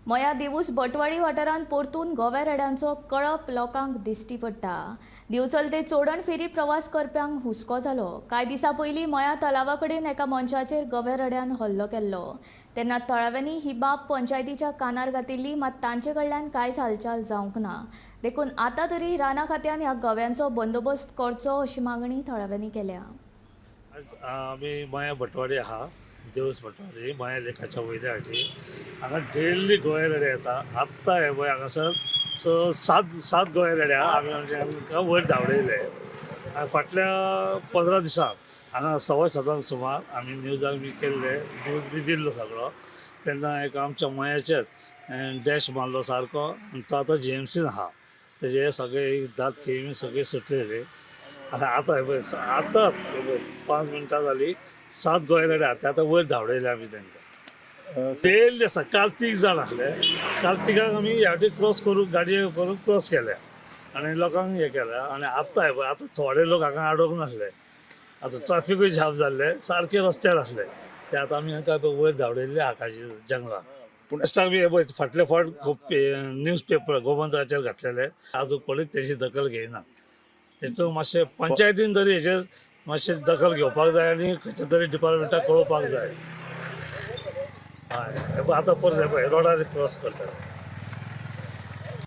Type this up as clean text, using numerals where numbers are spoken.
मया दिवूस बटवाडी वाठारांत परतून गोव्या रेड्यांचो कळप लोकांक दिश्टी पडटा. दिवचल ते चोडण फेरी प्रवास करप्यांक हुस्को जालो. कांय दिसां पयलीं मया तलावा कडेन एका मनशाचेर गोव्या रेड्यान हल्लो केल्लो. तेन्ना थळाव्यांनी ही बाब पंचायतीच्या कानार घातिल्ली, मात तांचे कडल्यान कांयच हालचाल जावंक ना. देखून आतां तरी राना खात्यान ह्या गव्यांचो बंदोबस्त करचो अशी मागणी थळाव्यांनी केल्या. आज आमी माया भटवाडी आहा, देवस भटवाडी माया लेकाच्या वयल्या हाटी. हांगा डेली गोंय रेडे येता. आत्तां हे पळय हांगासर सो सात सात गोंय रेडे आहा. आमी आमचे आमकां वयर धांवडयले आनी फाटल्या 15 दिसांक हांगा 7:15 सुमार आमी न्यूजाक बी केल्ले, न्यूज बी दिल्लो सगळो. तेन्ना एक आमच्या मयाचेच डॅश मारलो सारको आनी तो आतां जीएमसीन आहा. तेजे सगळे दांत किळी सगळे सुटलेले. आनी आतां हे पळय, आतांच हे पळय 5 मिनटां जाली, सात गोंय रेडे आहा. ते आतां वयर धांवडयले आमी तांकां. डेली आसा. काल तीग जाण आसले. काल तिगांक आमी ह्या वाटेन क्रॉस करून, गाडये करून क्रॉस केल्या आनी लोकांक हें केल्या. आनी आतां हे पळय, आतां थोडे लोक हांगा आडोवंक नासले. आतां ट्राफिकूय जाम जाल्ले, सारके रस्त्यार आसले. ते आतां आमी हांकां पळय वयर धांवडयल्ले आकाशी जंगलान. पूण लास्टाक बी हे पळय फाटले फावट खूब न्यूज पेपर गोमंतकाचेर घातलेले, आजून कोणीच तेजी दखल घेयना. हेतून मातशें पंचायतीन तरी हेचेर मातशें दखल घेवपाक जाय आनी खंयच्या तरी डिपार्टमेंटाक कळोवपाक जाय. हय, हे पळय आतां परत हे पळय रोडार क्रॉस करता.